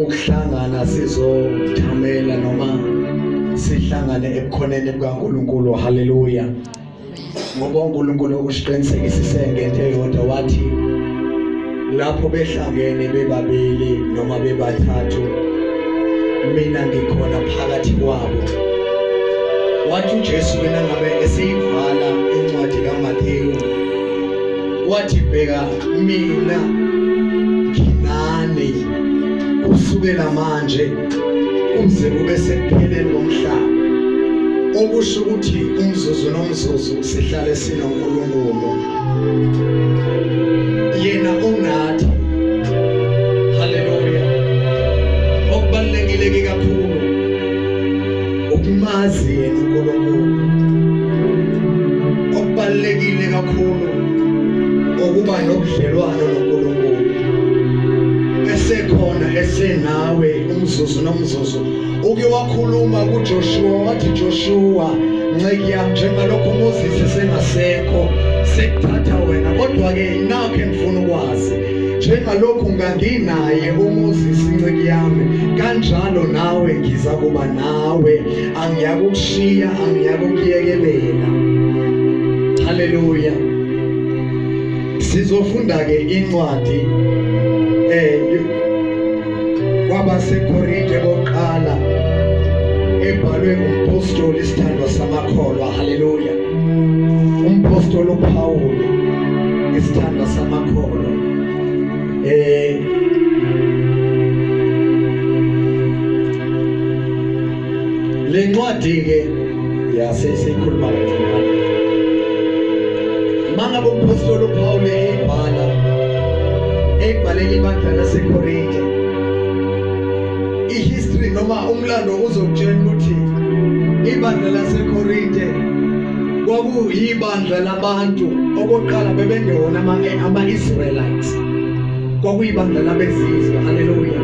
Ukuhlangana sizothamela noma sihlangane ebukhoneni bukaNkulunkulu. Haleluya. Ngoba uNkulunkulu usiqinisekisise ngento eyodwa, wathi lapho behlangene bebabili noma bebathathu, mina ngikhona phakathi kwabo. Wathi uJesu mina ngabe eseyivala incwadi kaMathewu, wathi bheka mina nginani kusukela manje kuze kube sekupheleni komhlaba, okusho ukuthi umzuzu nomzuzu sihlale sinoNkulunkulu, yena unathi. Haleluya. Okubalulekile ke kakhulu ukumazi yena uNkulunkulu. Okubalulekile kakhulu ukuba nobudlelwano noNkulunkulu, esekhona esenawe umzuzu nomzuzu. Uke wakhuluma kuJoshua wathi, Joshua nceki yami, njengalokhu uMoses esengasekho, sekuthatha wena, kodwa-ke nakho engifuna ukwazi, njengalokhu nganginaye uMoses inceki yami, kanjalo nawe ngiza kuba nawe, angiyakukushiya, angiyakukuyekelela. Haleluya. Sizofunda ke incwadi kwabaseKorinte bokuqala ebhalwe umpostoli, isithandwa samakholwa. Haleluya. Umpostoli uPaul, isithandwa samakholwa. Le ncwadi ke yase sikhuluma kancane. Mangabe umpostoli uPaul eyibhala, eyibhalela ibandla laseKorinte, ihistory noma umlando uzokutshela ukuthi ibandla laseKorinte kwakuyibandla labantu okokuqala bebengewona ama-Israelites, kwakuyibandla labezizwe. Haleluya.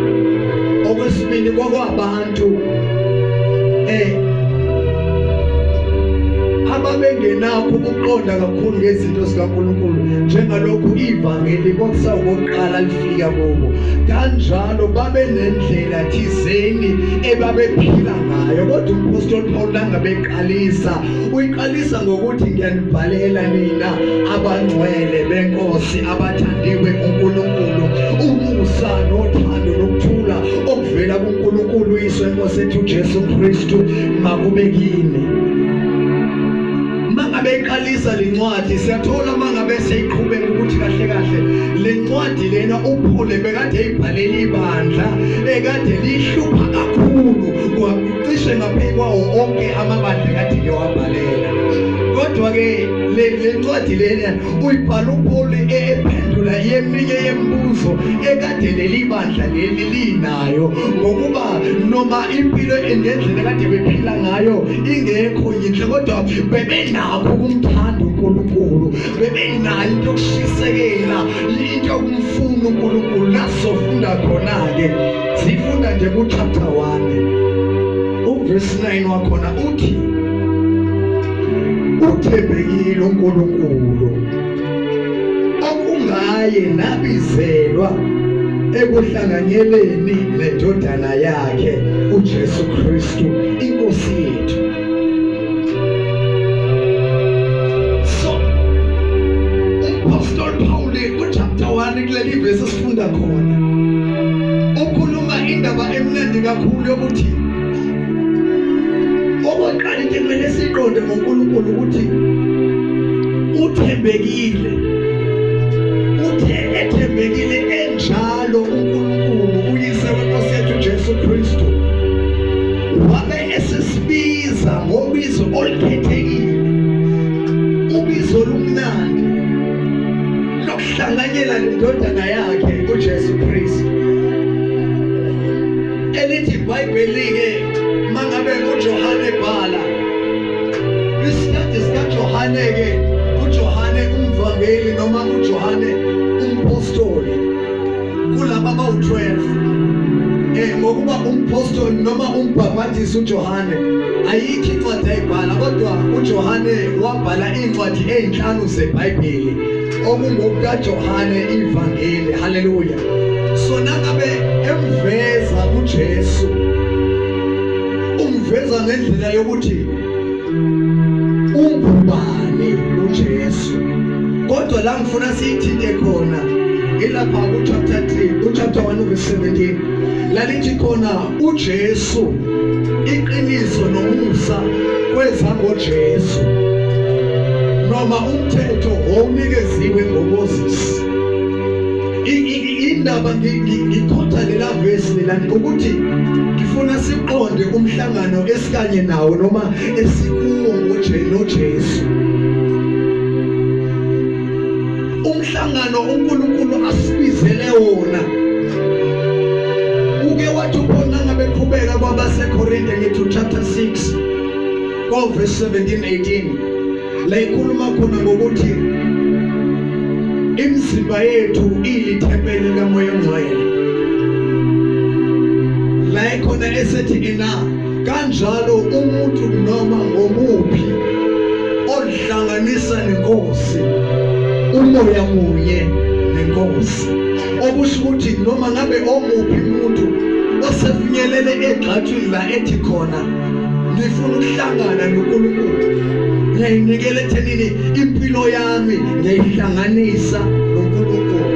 Okwesibili, kwakwabantu ababengenakho ukuqonda kakhulu ngezinto zikaNkulunkulu, njengalokhu ivangeli kwakusawukokuqala lifika kubo, kanjalo babenendlela thizeni ebabephila ngayo. Kodwa umpostoli Paul langabeqalisa, uyiqalisa ngokuthi ngiyanibhalela nina abangcwele benkosi, abathandiwe uNkulunkulu, umusa nothando nokuthula okuvela kuNkulunkulu uyise wenkosi ethu uJesu Kristu makube kini. Mangabe iqalisa lencwadi, siyathola mangabe seyiqhubeka ukuthi kahle kahle lencwadi lena uPaul bekade eyibhalela ibandla ekade lihlupha kakhulu, cishe ngaphezu kwawo onke amabandla ekade ngewabhalela. Kodwa ke le ncwadi lena uyibhala uPaul ephendula yeminye yemibuzo ekade leli bandla leli linayo, ngokuba noma impilo ngendlela ekade bephila ngayo ingekho yinhle, kodwa bebenakho ukumthanda uNkulunkulu, bebenayo into yokushisekela, into yokumfuna uNkulunkulu. Lasofunda khona-ke, sifunda nje ku-chapter 1 uverse 9 wakhona, uthi uthembekile uNkulunkulu okungaye nabizelwa ekuhlanganyeleni nendodana yakhe uJesu Kristu inkosi yethu. So uMpostoli Paul kuchapter 1 kuleli verse esifunda khona ukhuluma indaba emnandi kakhulu yokuthi okokuqala into ekumele siyiqonde ngoNkulunkulu ukuthi uthembekile. Uthe ethembekile enjalo uNkulunkulu uyise wenkosi yethu uJesu Kristu, wabe esesibiza ngobizo olukhethekile, ubizo olumnandi lokuhlanganyela nendodana yakhe uJesu Kristu. Elithi iBhayibheli-ke mangabe uJohane bhala isikhathi sikaJohane-ke, uJohane umvangeli noma uJohane umpostoli kulaba abawu-12, ngokuba umpostoli noma umbhabhadisi uJohane ayikho incwadi ayibhala, kodwa uJohane wabhala iy'ncwadi ey'nhlanu zeBhayibheli okungokukaJohane ivangeli. Haleluya. So nangabe emveza uJesu umveza ngendlela yokuthi ungubani uJesu. Kodwa la ngifuna siyithinte khona ilapha ku chapter 3, ku chapter 1 verse 17, lalithi khona uJesu iqiniso nomusa kweza ngoJesu, noma umthetho owunikeziwe ngoMoses. Indaba ngikhotha lela verse lelani ukuthi ngifuna siqonde umhlangano esikanye nawo noma esikuwo ngoJesu, umhlangano uNkulunkulu asibizele wona. Uke wathi uPaul nangabe qhubeka kwabaseKorinte, ngithi chapter 6 ko verse 17 18, la ikhuluma khona ngokuthi imizimba yethu iyithempeli likaMoya oNgcwele, la ikhona esethi ina kanjalo umuntu noma ngomuphi olihlanganisa nenkosi umoya munye nenkosi, okusho ukuthi noma ngabe omuphi umuntu osefinyelele egxathwini la ethi khona ngifuna ukuhlangana noNkulunkulu, ngiyayinikela ethenini impilo yami, ngiyayihlanganisa noNkulunkulu,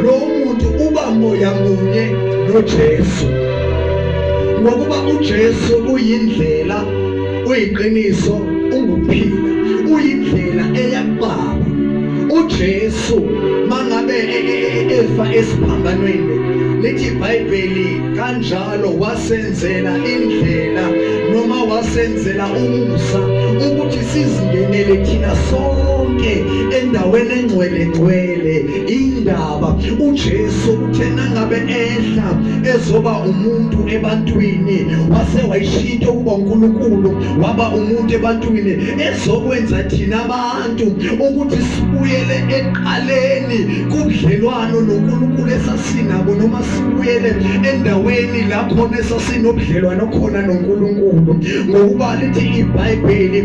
lo muntu uba moya munye noJesu, ngokuba uJesu uyindlela, uyiqiniso, unguphila, uyindlela eya kuBaba. UJesu mangabe efa esiphambanweni, lithi iBhayibheli kanjalo wasenzela indlela noma wasenzela umusa ukuthi sizingenele thina sonke endaweni engcwele ngcwele. Indaba uJesu uthe nangabe ehla ezoba umuntu ebantwini, wase wayishintsha ukuba uNkulunkulu, waba umuntu ebantwini ezokwenza thina abantu ukuthi sibuyele eqaleni kubudlelwano noNkulunkulu esasinabo, noma sibuyele endaweni la khona esasinobudlelwano khona noNkulunkulu, ngokuba lithi iBhayibheli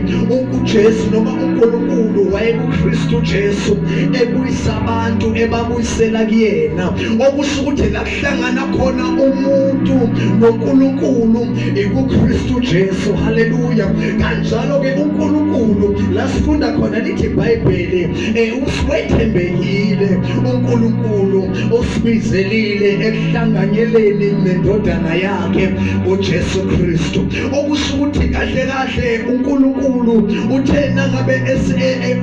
uJesu noma uNkulunkulu wayekuKristu Jesu ebuyisa abantu ebabuyisela kuyena, okusho ukuthi la kuhlangana khona umuntu noNkulunkulu ikuKristu Jesu. Haleluya! Kanjalo ke uNkulunkulu la sifunda khona lithi iBhayibheli uswethembekile uNkulunkulu osibizelile ekuhlanganyeleni nendodana yakhe uJesu Kristu, okusho ukuthi kahle kahle uNkulunkulu uthe nangabe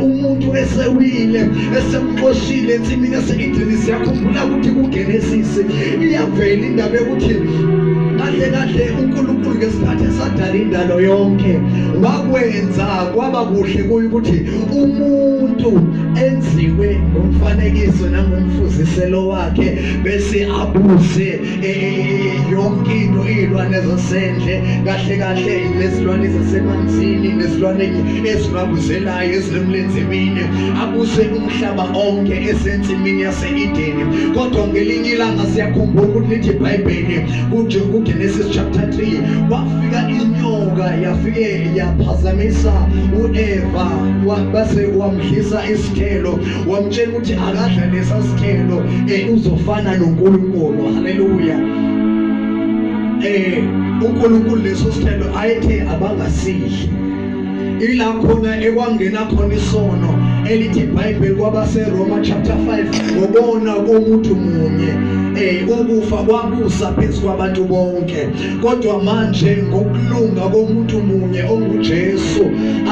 umuntu esewile esemxoshile ensimini yase-Edeni, siyakhumbula ukuthi kuGenesis iyavela indaba yokuthi kahle kahle uNkulunkulu ngesikhathi esadala indalo yonke wakwenza kwaba kuhle kuye ukuthi umuntu enziwe ngomfanekiso nangomfuziselo wakhe, bese abuse yonke into, iy'lwane zasendle kahle kahle, nezilwane zasemanzini, nezilwane ezinwabuzelayo ezinemlenze emine, abuse umhlaba onke esensimini yase-Edeni. Kodwa ngelinye ilanga siyakhumbula ukuthi lithi iBhayibheli kuGenesis chapter 3 kwafika inyoka yafike yaphazamisa uEva, base wamdlisa isithelo, wamtshela ukuthi akadla lesa sithelo uzofana noNkulunkulu. Haleluya! uNkulunkulu leso sithelo ayethe abangasidli, ila khona ekwangena khona isono elithi iBhayibheli kwabaseRoma chapter 5, ngokona komuntu munye ukufa kwabusa phezu kwabantu bonke, kodwa manje ngokulunga komuntu munye onguJesu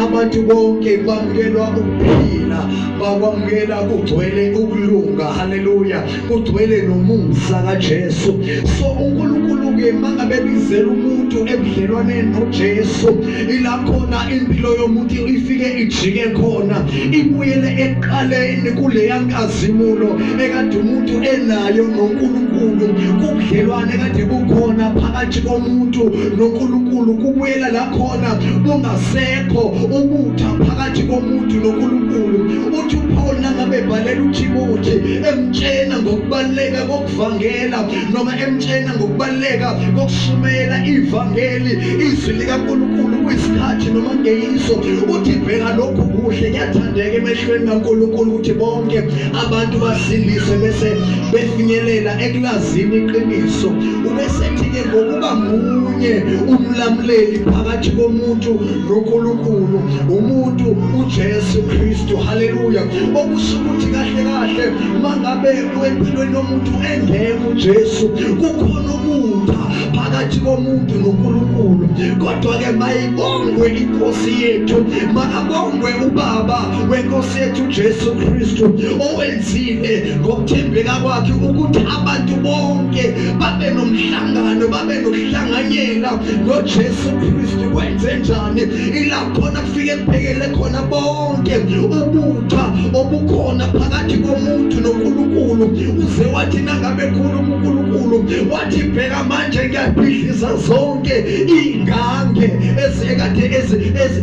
abantu bonke bamukelwa ukuphila, bakwamukela kugcwele ukulunga. Haleluya! Kugcwele nomusa kaJesu. So uNkulunkulu ke mangabe bizela umuntu ebudlelwaneni noJesu, ila khona impilo yomuntu ifike ijike khona, ibuyele ekuqaleni kuleya nkazimulo ekade umuntu enayo noNkulunkulu, kubudlelwane ekade bukhona phakathi komuntu noNkulunkulu, kubuyela la khona bungasekho ubutha phakathi komuntu noNkulunkulu. Uthi uPaul nangabe ebhalela uThimothi emtshena ngokubaluleka kokuvangela noma emtshena ngokubaluleka kokushumayela ivangeli, izwi likaNkulunkulu kuyisikhathi noma ngeyiso. Uthi bheka lokhu kuhle kuyathandeka emehlweni kaNkulunkulu ukuthi bonke abantu basindiswe bese befinyelela ekulazini iqiniso. Ubesethi-ke ngokuba munye umlamuleli phakathi komuntu noNkulunkulu, umuntu uJesu Kristu. Haleluya! Okusho ukuthi kahle kahle mangabe empilweni yomuntu engekho uJesu, kukhona ubutha phakathi komuntu noNkulunkulu. Kodwa-ke mayibongwe inkosi yethu, makabongwe ubaba wenkosi yethu uJesu Kristu owenzile ngokuthembeka kwakhe ukuthi abantu bonke babe nomhlangano, babe nokuhlanganyela noJesu Kristu. Kwenze njani? Ila khona kufike kuphekele khona bonke ubutha obukhona phakathi komuntu noNkulunkulu. Uze wathi nangabe khuluma uNkulunkulu wathi bheka manje ngiyabhidliza zonke iy'ngange ezikade ezi ezi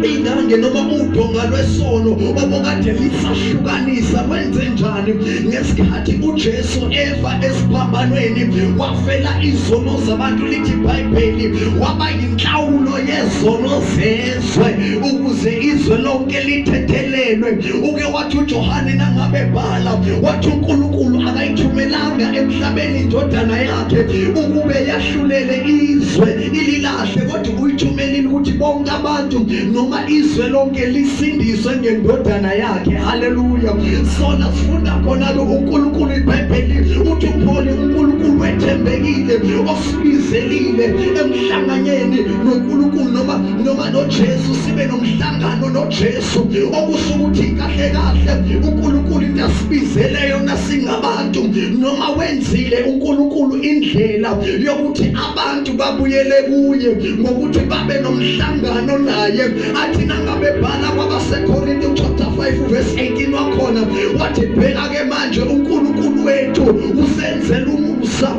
ingange noma udonga lwesono obukade lisahlukanisa. Kwenze njani? Ngesikhathi uJesu eva esiphambanweni wafela izono zabantu, lithi iBhayibheli waba yinhlawulo yezono zezwe ukuze izwe lonke lithethelelwe. Uke wathi uJohane nangabe bhala wathi uNkulunkulu akayithumelanga emhlabeni indodana yakhe ukube yahlulele izwe ililahle, kodwa uyithumelile ukuthi bonke abantu noma izwe lonke lisindiswe ngendodana yakhe. Haleluya! Sona sifunda khona lo uNkulunkulu, iBhayibheli uthi uPaul uNkulunkulu wethembekile osibizelile emhlanganyeni noNkulunkulu noma noJesu, sibe nomhlangano noJesu, okusho ukuthi kahle kahle uNkulunkulu into asibizele yona singabantu, noma wenzile uNkulunkulu indlela yokuthi abantu babuyele kuye ngokuthi babe nomhlangano naye. Athi nangabe bhala kwabaseKorinte chapter 5 verse 18 wakhona wathi bheka ke manje uNkulunkulu wethu usenzela umusa,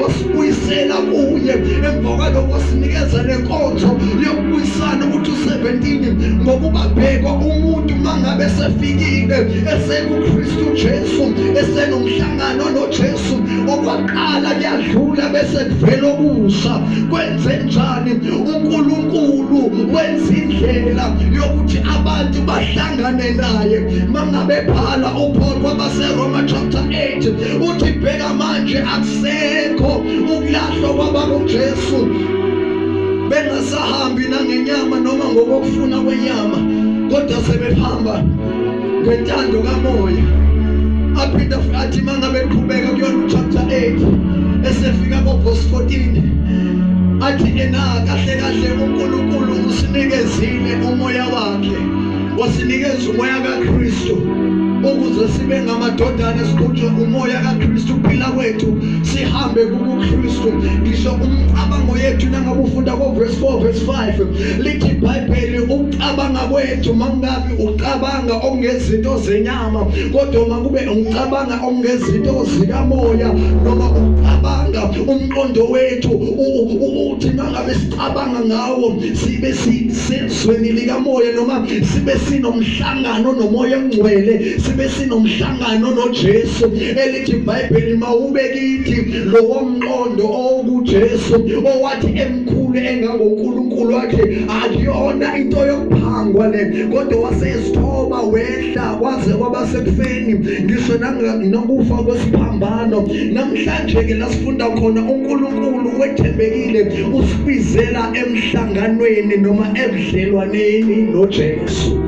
wasibuyisela kuye, emva kwalokho wasinikeza nenkonzo yokubuyisana ukuthi u17 ngokuba bhekwa umuntu mangabe sefikile esekuKristu Jesu esenomhlangano noJesu, okwaqala kuyadlula bese kuvela okusha. Kwenze njani? uNkulunkulu wenza indlela yokuthi abantu bahlangane naye. Mangabe bhala uPaul kwabaseRoma chapter 8 uthi bheka manje akusekho ukulahlwa kwabakuJesu, bengasahambi nangenyama noma ngokufuna kwenyama, kodwa sebehamba ngentando kamoya. Aphinde athi mangabe eqhubeka kuyona chapter 8 esefika ko verse 14 athi ena kahle kahle uNkulunkulu usinikezile umoya wakhe, wasinikeza umoya kaKristu ukuze sibe ngamadodana, siqhutshwe umoya kaKristu, kuphila kwethu sihambe kuKristu. Ngisho umcabango yethu nangabe ufunda ko verse 4 verse 5 lithi iBhayibheli ukucabanga kwethu mangabi ucabanga okungezinto zenyama, kodwa makube ucabanga okungezinto zikamoya, noma ucabanga umqondo wethu uthi mangabe sicabanga ngawo sibe sisezweni likamoya, noma sibe sinomhlangano nomoya ongcwele, sibe sinomhlangano noJesu. Elithi iBhayibheli mawube kithi lowo mqondo owukuJesu owathi emkhulu engangoNkulunkulu wathi akuyona into yokuphangwa le, kodwa wasezithoba wehla kwaze kwaba sekufeni, ngisho nokufa kwesiphambano. Namhlanje ke lasifunda khona uNkulunkulu wethembekile usibizela emhlanganweni noma ebudlelwaneni noJesu,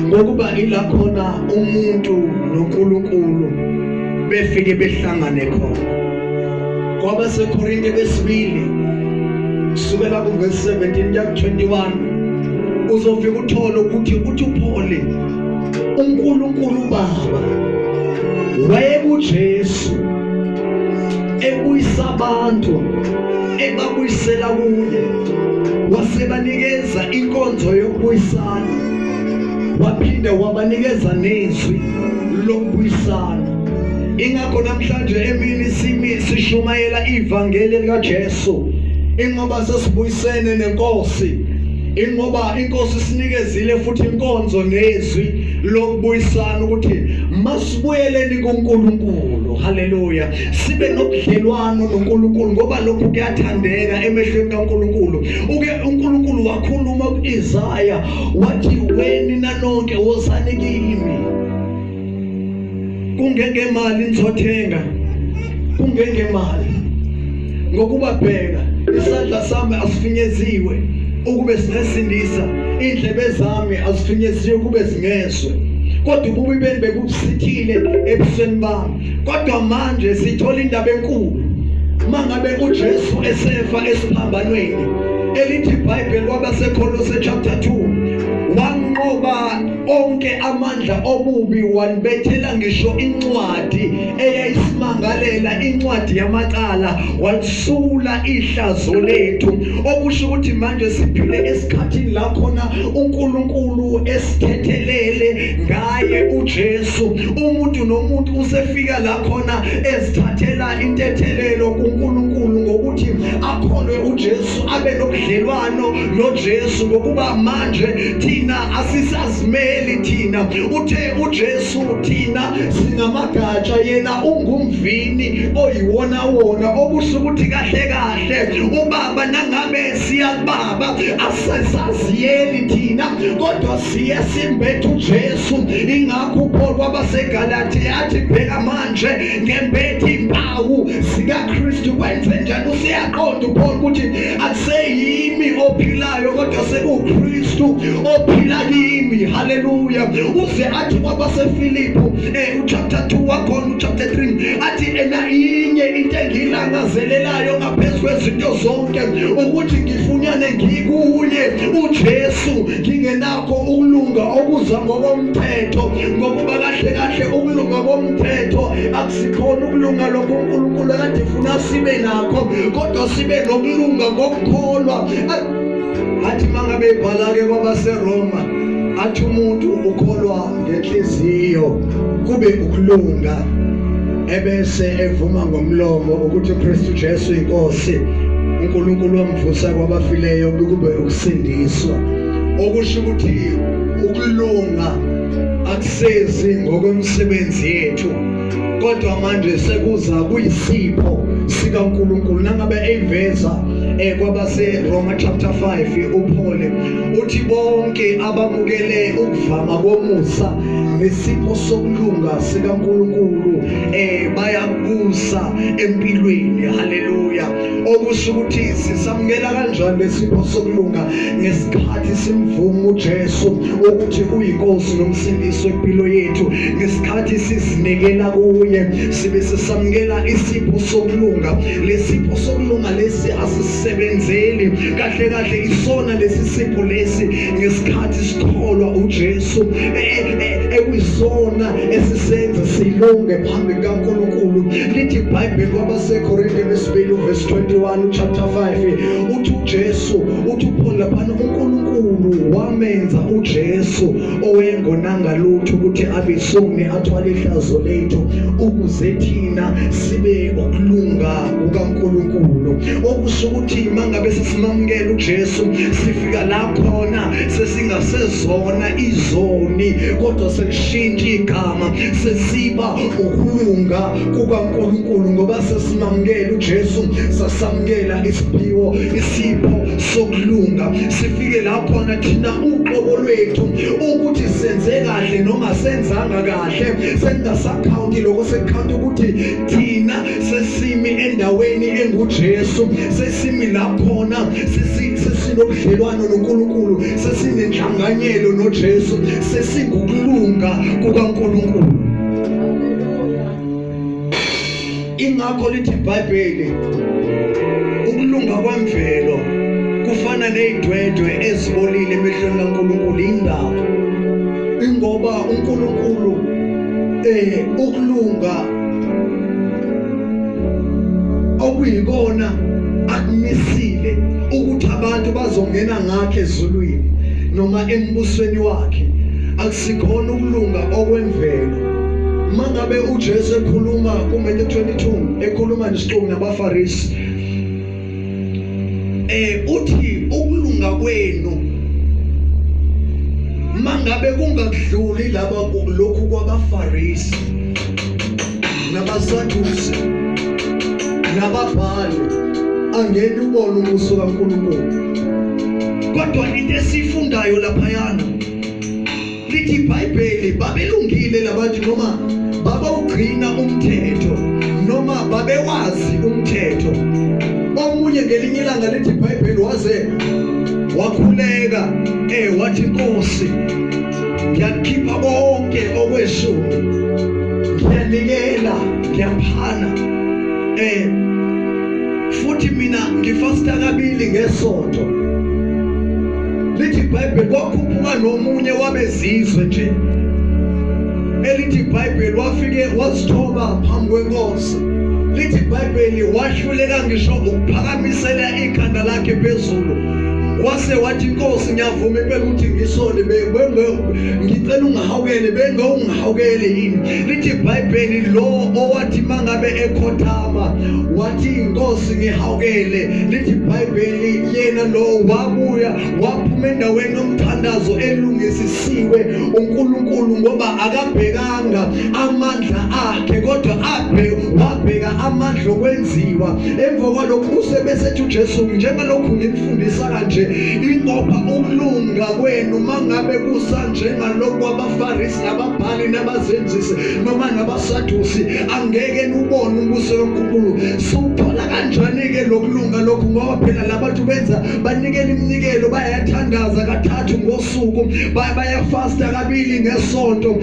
ngokuba ila khona umuntu noNkulunkulu befike behlangane khona. KwabaseKorinte besibili kusukela kuvesi 17 kuya ku-21 uzofika uthole ukuthi uthi uPaul uNkulunkulu Baba wayekuJesu ebuyisa abantu ebabuyisela kuye, wasebanikeza inkonzo yokubuyisana, waphinde wabanikeza nezwi lokubuyisana. Ingakho namhlanje emini simi sishumayela ivangeli likaJesu, ingoba sesibuyisene nenkosi, ingoba inkosi isinikezile futhi inkonzo nezwi. Lokubuyisana ukuthi masibuyeleni kuNkulunkulu. Haleluya, sibe nobudlelwano noNkulunkulu, ngoba lokhu kuyathandeka emehlweni kaNkulunkulu. Uke uNkulunkulu wakhuluma kuIsaya wathi, weni nanonke wozani kimi, kungengemali nizothenga, kungengemali, ngokuba bheka isandla sami asifinyeziwe ukube singesindisa, indlebe zami azifinyeziwe ukube zingezwe, kodwa ububi benu bekubusithile ebusweni bami. Kodwa manje sithola indaba enkulu mangabe uJesu esefa esiphambanweni, elithi iBhayibheli kwabaseKolose chapter 2, wanqoba onke amandla obubi, wanibethela ngisho incwadi eyayisimangalela, incwadi yamacala, walisula ihlazo lethu. Okusho ukuthi manje siphile esikhathini la khona uNkulunkulu esithethelele ngaye uJesu. Umuntu nomuntu usefika la khona ezithathela intethelelo kuNkulunkulu ngokuthi akholwe uJesu, abe nobudlelwano noJesu, ngokuba manje thina asisazimeli thina. Uthe uJesu thina singamagatsha, yena ungumvini oyiwona wona, okusho ukuthi kahle kahle ubaba nangabe siyakubaba asisaziyeli thina, kodwa siye simbethe uJesu. Ingakho uPaul kwabaseGalatia athi, bheka manje ngembethe impawu zikaKristu. Kwenze njani? Usiyaqonda uPaul ukuthi akuseyimi ophilayo, kodwa sekuKristu ophila kimi. Haleluya. Uze athi kwabaseFilipu uchapter 2 wakhona, uchapter 3, athi ena inye into engiyilangazelelayo ngaphezu kwezinto zonke, ukuthi ngifunyane ngikuye uJesu, ngingenakho ukulunga okuza ngokomthetho, ngokuba kahle kahle ukulunga komthetho akusikhona ukulunga lokho uNkulunkulu akade efuna sibe nakho, kodwa sibe nokulunga ngokukholwa. Athi mangabe ebhala-ke kwabaseRoma, athi umuntu ukholwa ngenhliziyo kube ukulunga, ebese evuma ngomlomo ukuthi uKristu Jesu inkosi, uNkulunkulu wamvusa kwabafileyo, kube ukusindiswa. Okusho ukuthi ukulunga akusezi ngokwemisebenzi yethu, kodwa manje sekuza kuyisipho sikaNkulunkulu. Nangabe eyiveza kwabase Roma chapter 5 uPaul uthi bonke abamukele ukuvama komusa nesipho sokulunga sikaNkulunkulu bayabusa empilweni. Haleluya. Okusho ukuthi sisamukela kanjani lesipho sokulunga? Ngesikhathi simvuma uJesu ukuthi uyinkosi nomsindisi wempilo yethu, ngesikhathi sizinikela kuye, sibe sisamukela isipho sokulunga. Lesipho sokulunga lesi asisebenzeli kahle kahle, isona lesi sipho lesi ngesikhathi sikholwa uJesu ekuyisona esisenza silunge phambi kukaNkulunkulu. Lithi iBhayibheli kwabaseKorinte besibili verse 21 chapter 5, uthi uJesu, uthi uPaul laphana, uNkulunkulu wamenza uJesu owayengonanga lutho ukuthi abe isoni, athwale ihlazo lethu, ukuze thina sibe ukulunga kukaNkulunkulu. Okusho ukuthi mangabe sesimamukela uJesu, sifika la khona sesingasezona izoni, kodwa sekushintsha igama, sesiba ukulunga kukaNkulunkulu, ngoba sesimamukela uJesu, sasamukela isiphiwo, isipho sokulunga. Sifike la khona thina uqobo lwethu ukuthi senze kahle noma senzanga kahle sengingasakhawunti lokho, sekukhawunti ukuthi thina sesimi endaweni enguJesu, sesimi la khona sesinobudlelwano noNkulunkulu, sesinenhlanganyelo noJesu, sesingukulunga kukaNkulunkulu. Ingakho lithi iBhayibheli ukulunga kwemvelo kufana nezidwedwe ezibolile emehlweni kaNkulunkulu. Indaba ingoba uNkulunkulu ukulunga okuyikona akumisile ukuthi abantu bazongena ngakhe ezulwini noma embusweni wakhe, akusikhona ukulunga okwemvelo. Mangabe uJesu ekhuluma kuMatthew 22, ekhuluma nesixuku nabaFarisi, uthi ukulunga kwenu Mangabe kungakudluli laba lokhu kwabaFarisi nabaSadusi nababhali, angeke ubone umbuso kaNkulunkulu. Kodwa into esifundayo laphayana lithi iBhayibheli, babelungile labantu noma babawugcina umthetho noma babewazi umthetho. Omunye ngelinye ilanga lithi iBhayibheli waze wakhuleka, wathi, Nkosi, ngiyakhipha konke okweshumi, ngiyanikela, ngiyaphana, futhi mina ngifasta kabili ngesonto. Lithi iBhayibheli kwakhuphuka nomunye wabezizwe nje, elithi iBhayibheli wafike wazithoba phambi kwenkosi. Lithi iBhayibheli wahluleka ngisho ukuphakamisela ikhanda lakhe phezulu, wase wathi, Inkosi, ngiyavuma impela ukuthi ngisoni, ngicela ungihawukele, bengewungihawukele yini? Lithi iBhayibheli lo owathi mangabe ekhothama wathi, Inkosi, ngihawukele, lithi iBhayibheli yena lo wabuya waphuma endaweni yomthandazo elungisisiwe uNkulunkulu, ngoba akabhekanga amandla akhe kodwa abhe wabheka amandla okwenziwa. Emva kwalokhu usebesethi uJesu, njengalokhu nginifundisa kanje, ingoba ukulunga kwenu mangabe kusanjengalokhu kwabaFarisi nababhali nabazenzisi noma nabaSadusi, angeke nubone umbuso kaNkulunkulu. Suthola kanjani-ke lokulunga lokhu? Ngoba phela labantu benza, banikela iminikelo, bayathandaza kathathu ngosuku, bayafasta kabili ngesonto,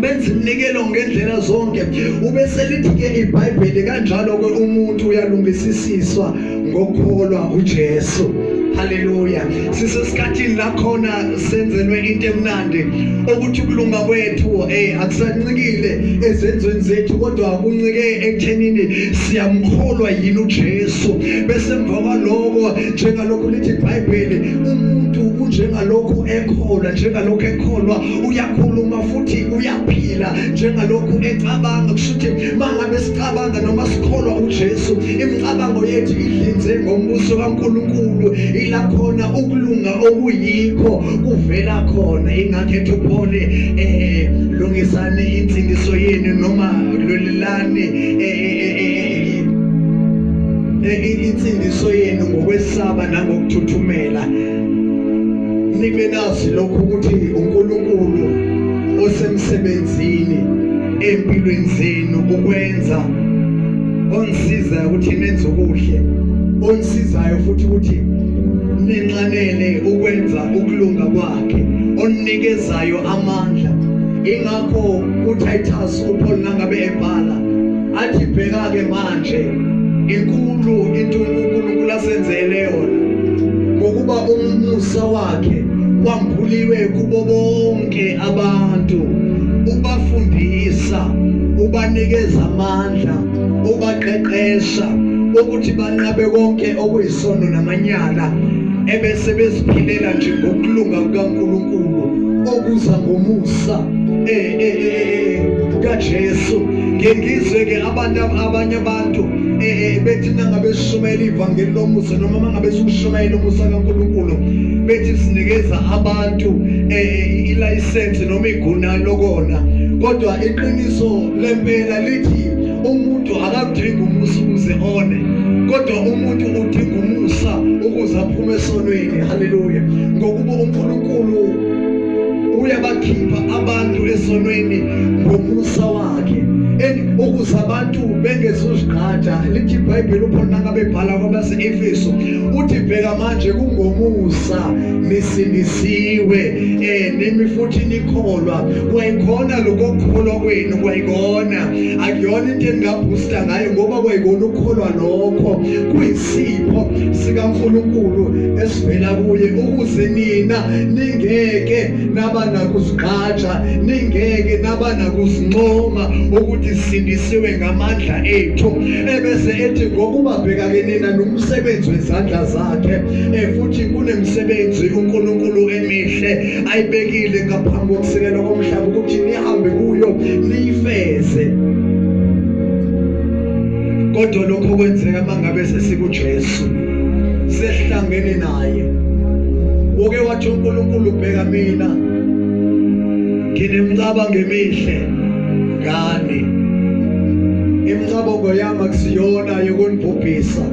benza iminikelo ngendlela zonke. Ubese lithi-ke iBhayibheli kanjalo-ke umuntu uyalungisisiswa ngokukholwa uJesu. Haleluya. Sisesikhathini la khona senzelwe into emnandi ukuthi ukulunga kwethu akusancikile ezenzweni zethu, kodwa kuncike ekuthenini siyamkholwa yini uJesu. Bese emva kwaloko, njengalokhu lithi iBhayibheli, umuntu unjengalokhu ekholwa, njengalokhu ekholwa uyakhuluma futhi uyaphila, njengalokhu ecabanga. Kusho ukuthi mangabe sicabanga noma sikholwa uJesu, imicabango yethu idlinze ngombuso kaNkulunkulu, ila khona ukulunga okuyikho kuvela khona. Ingakho ethi uPaul, lungisani insindiso yenu noma lwelelani insindiso yenu ngokwesaba nangokuthuthumela, nibe nazi lokhu ukuthi uNkulunkulu osemsebenzini empilweni zenu ukwenza onisizayo ukuthi nenze okuhle, onisizayo futhi ukuthi ninxanele ukwenza ukulunga kwakhe, onikezayo amandla. Ingakho uTitus uPaul nangabe ebhala athi, bheka-ke manje inkulu into uNkulunkulu asenzele yona, ngokuba umusa wakhe wambuliwe kubo bonke abantu, ubafundisa, ubanikeza amandla, ubaqeqesha ukuthi banqabe konke okuyisono namanyala, ebese beziphilela nje ngokulunga kukaNkulunkulu okuza ngomusa kaJesu. Ngeke ngizwe ke abantu, abanye abantu bethi nangabe sishumayela ivangeli lomusa noma mangabe sikushumayela umusa kaNkulunkulu, bethi sinikeza abantu ilayisensi noma iguna lokona. Kodwa iqiniso lempela lithi umuntu akadingi umusa ukuze one, kodwa umuntu udinga umusa ukuze aphume esonweni. Haleluya. Ngokuba uNkulunkulu uyabakhipha abantu esonweni ngomusa wakhe and ukuze abantu bengezuzigqaja. Lithi iBhayibheli, uPaul nangabe ebhala kwabase-Efesu uthi, bheka manje kungomusa nisindisiwe, nimi futhi nikholwa kwayikhona lokukholwa kwenu, kwayikona akuyona into eningabhusta ngayo, ngoba kwayikona ukukholwa lokho kuyisipho sikaNkulunkulu esivela kuye, ukuze nina ningeke naba nakuzigqaja, ningeke naba nakuzincoma ukuthi sindisiwe ngamandla ethu. Ebese ethi, ngokuba bheka-ke nina nomsebenzi wezandla zakhe, futhi kunemisebenzi uNkulunkulu emihle ayibekile ngaphambi kokusekelwa komhlaba ukuthi nihambe kuyo niyifeze. Kodwa lokho kwenzeka mangabe sesikuJesu, sesihlangene naye. Uke wathi uNkulunkulu, bheka mina nginemicabango emihle ngani, imicabango yami akusiyona yokunibhubhisa,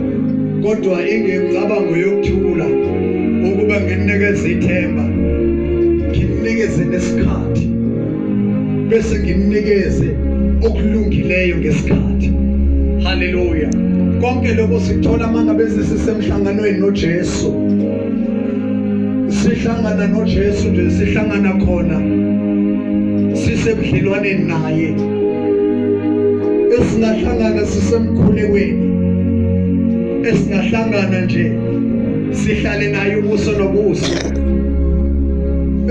kodwa ingemicabango yokuthula, ukuba nginikeze ithemba, nginikeze nesikhathi, bese nginikeze okulungileyo ngesikhathi. Haleluya! Konke lokho sikuthola mangabe sisemhlanganweni noJesu, sihlangana noJesu nje, sihlangana khona sisebudlelwaneni naye, esingahlangana sisemkhulekweni, esingahlangana nje sihlale naye ubuso nobuso,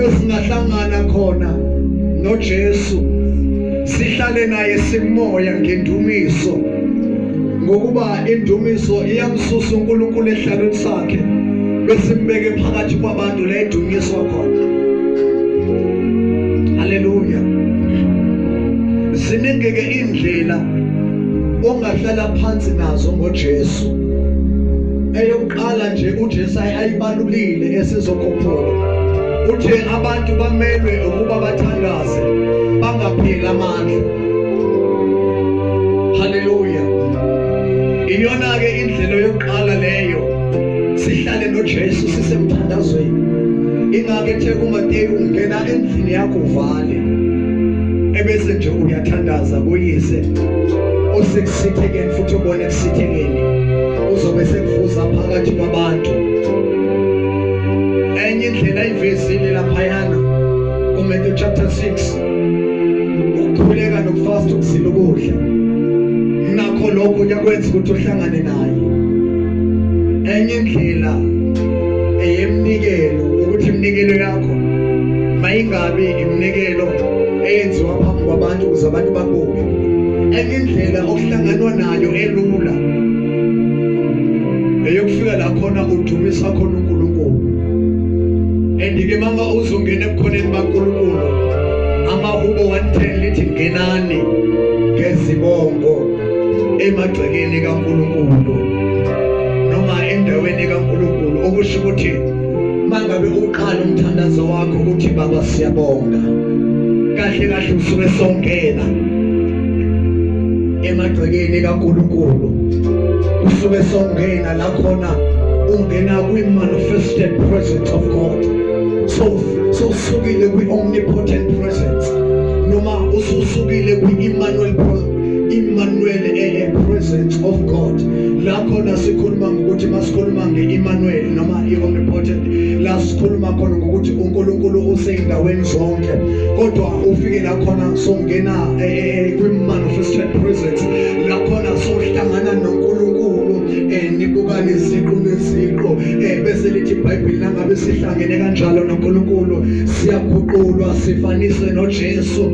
esingahlangana khona noJesu sihlale naye simoya ngendumiso, ngokuba indumiso iyamsusa uNkulunkulu ehlalweni sakhe besimbeke phakathi kwabantu la edunyiswa khona. Haleluya! Ziningi-ke indlela ongahlala phansi nazo ngoJesu. Eyokuqala nje uJesu ayibalulile esizokhuphuka, uthe abantu bamelwe ukuba bathandaze bangapheli amandla. Haleluya! Iyona-ke indlela yokuqala leyo, sihlale noJesu sisemthandazweni. Ingake ethe kuMateyu, ungena endlini yakho uvale, ebese nje uyathandaza kuyise osekusithekeni, futhi ubone ekusithekeni uzobe sekuvuza phakathi kwabantu. Enye indlela ayivezile laphayana kuMatthew chapter 6, ukukhuleka nokufasta, ukuzila ukudla, nakho lokho kuyakwenza ukuthi uhlangane naye. Enye indlela eyeminikelo, ukuthi iminikelo yakho mayingabi iminikelo eyenziwa phambi kwabantu ukuze abantu babuke. Enye indlela okuhlanganwa nayo elula eyokufika la khona udumisa khona uNkulunkulu. Andike mama uzongena ebukhoneni baNkulunkulu, amahubo 110 lithi, ngenani ngezibongo emagcekeni kaNkulunkulu noma endaweni kaNkulunkulu, okusho ukuthi mangabe uqala umthandazo wakho ukuthi, Baba siyabonga, kahle kahle usuke songena emagcekeni kaNkulunkulu, usuke songena la khona ungena kwi-manifested presence of God. So usukile kwi-omnipotent presence noma ususukile kwi-Emmanuel Emmanuel presence of God, la khona sikhuluma ngokuthi, masikhuluma nge-Emmanuel noma i-omnipotent, la sikhuluma khona ngokuthi uNkulunkulu useyindaweni zonke, kodwa ufike la khona songena kwi-manifested presence, la khona sohlangana noNkulunkulu, nibukane iziqu neziqu, bese lithi iBhayibheli nangabe sihlangene kanjalo noNkulunkulu siyaguqulwa sifaniswe noJesu,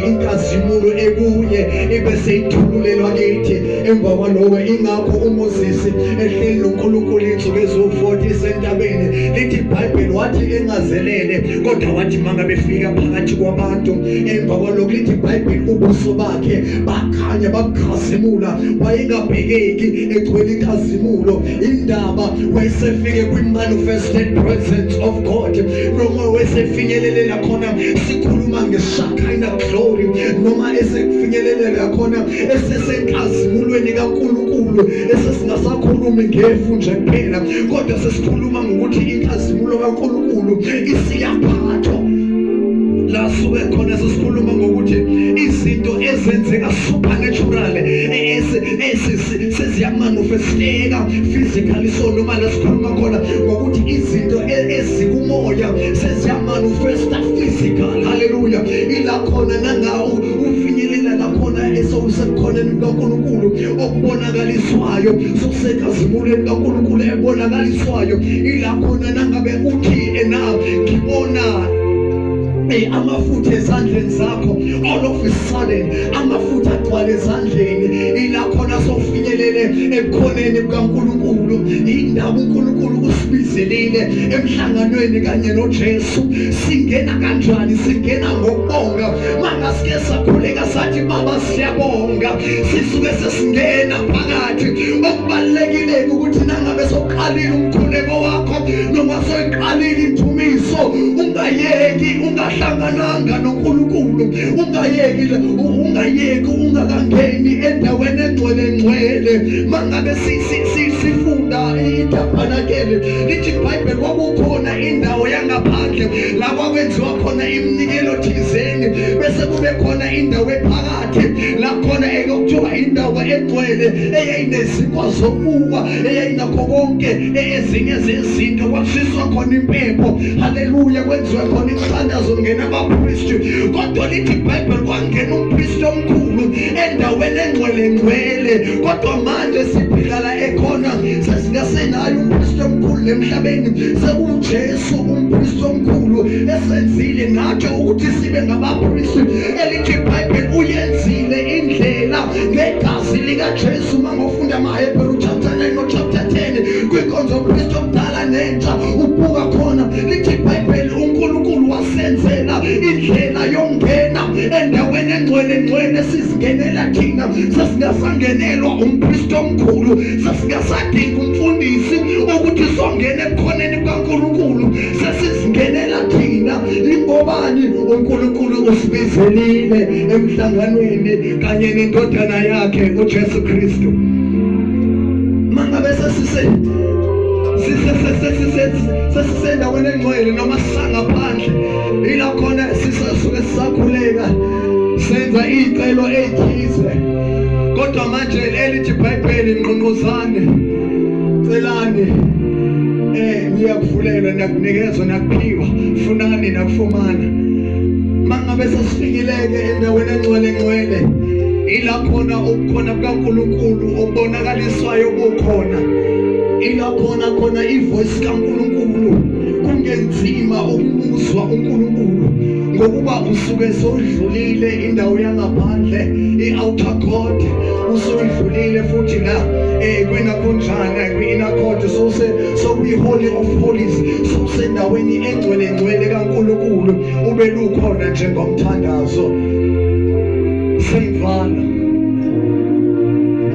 inkazimulo ekuye ibe seyithululelwa kithi emva kwaloko. Ingakho uMoses ehleli noNkulunkulu insuku eziwu-40 esentabeni, lithi iBhayibheli wathi engazelele, kodwa wathi mangabe efika phakathi kwabantu emva kwaloko, lithi iBhayibheli ubuso bakhe bakhanya bakhazimula, wayengabhekeki egcwele inkazimulo. Indaba wayesefike kwi-manifested presence of God, noma wayesefinyelelela khona, sikhuluma nge-Shekinah glory, noma esekufinyelelela khona esesenkazimulweni kaNkulunkulu, esesingasakhulumi ngefu nje kuphela, kodwa sesikhuluma ngokuthi inkazimulo kaNkulunkulu isiyaphathwa. La suke khona sesikhuluma ngokuthi izinto ezenzeka supernatural seziyamanifesteka physically. So noma la sikhuluma khona ngokuthi izinto ezikumoya seziyamanifesta physical. Haleluya! Ila khona nangawo ufinyelela la khona esewusebukhoneni bukaNkulunkulu okubonakaliswayo, sokusenkazimulweni kaNkulunkulu ebonakaliswayo. Ila khona nangabe uthi ena ngibona amafutha ezandleni zakho, all of a sudden amafutha Sagcwala ezandleni. Ila khona sofinyelele ebukhoneni bukaNkulunkulu. Indaba uNkulunkulu usibizelile emhlanganweni kanye noJesu. Singena kanjani? Singena ngokubonga. Mangasike sakhuleka sathi baba siyabonga, sisuke sesingena phakathi. Okubalulekile ukuthi nangabe soqalile umkhuleko wakho noma soyiqalile indumiso, ungayeki ungahlangananga noNkulunkulu, ungayeki ungayeki ungakangeni endaweni engcwele ngcwele. Mangabe sifunda itabernakele, lithi iBhayibheli kwakukhona indawo yangaphandle la kwakwenziwa khona iminikelo thizeni, bese kube khona indawo ephakathi la khona ekuthiwa indawo engcwele eyayinezinkwa zokuwa, eyayinakho konke ezinye zezinto, kwakushiswa khona impepho, haleluya, kwenziwe khona imithandazo, kungena abapristi. Kodwa lithi iBhayibheli kwangena umpristi omkhulu endaweni engcwele ngcwele. Kodwa manje siphila la ekhona sesingasenayo umpristi omkhulu emhlabeni, sekuwuJesu umpristi omkhulu esenzile nathi ukuthi sibe ngabapristi. Elithi iBhayibheli uyenzile indlela ngegazi likaJesu. Uma ngofunda amaHebheru chapter 9 no chapter 10 kwinkonzo yompristi omdala nentsha, ubuka khona lithi iBhayibheli uNkulunkulu wasenzela indlela yongena endaweni engcwele ngcwele, sizingenela thina, sesingasangenelwa umpristi omkhulu, sesingasadinga umfundisi ukuthi songena ebukhoneni bukaNkulunkulu, sesizingenela thina. Ingobani? uNkulunkulu usibizelile emhlanganweni kanye nendodana yakhe uJesu Kristu. Mangabe sesise sesisendaweni engcwele noma sisangaphandle, ila khona sisasuke sisakhuleka senza iy'celo ey'thize, kodwa manje elithi iBhayibheli ngqongqozani, celani, niyakuvulelwa, niyakunikezwa, niyakuphiwa, funani nakufumana. Mangabe sesifikileke endaweni engcwele ngcwele, ila khona ubukhona bukaNkulunkulu obubonakaliswayo bukhona, ila khona khona ivoice kaNkulunkulu, kungenzima ukumuzwa uNkulunkulu ngokuba usuke sowudlulile indawo yangaphandle, i-outer court usuyidlulile, futhi la kwinakhonjana kwi-inner court sowuse sokwi-holy of holies, sowusendaweni engcwele ngcwele kaNkulunkulu, ube lukhona njengomthandazo. Sengivala,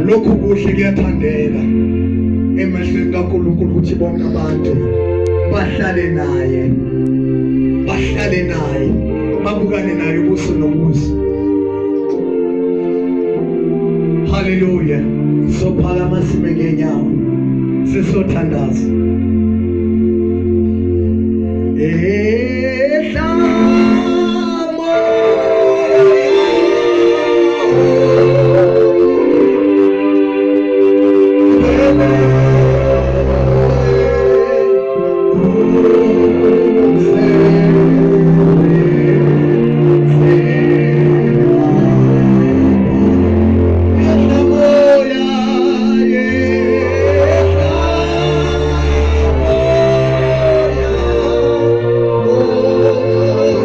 lokhu kuhle kuyathandeka emehlweni kaNkulunkulu ukuthi bonke abantu bahlale naye, bahlale naye, babukane naye ubuso nobuso. Haleluya. Sophakama sime ngenyawo, sisothandaza.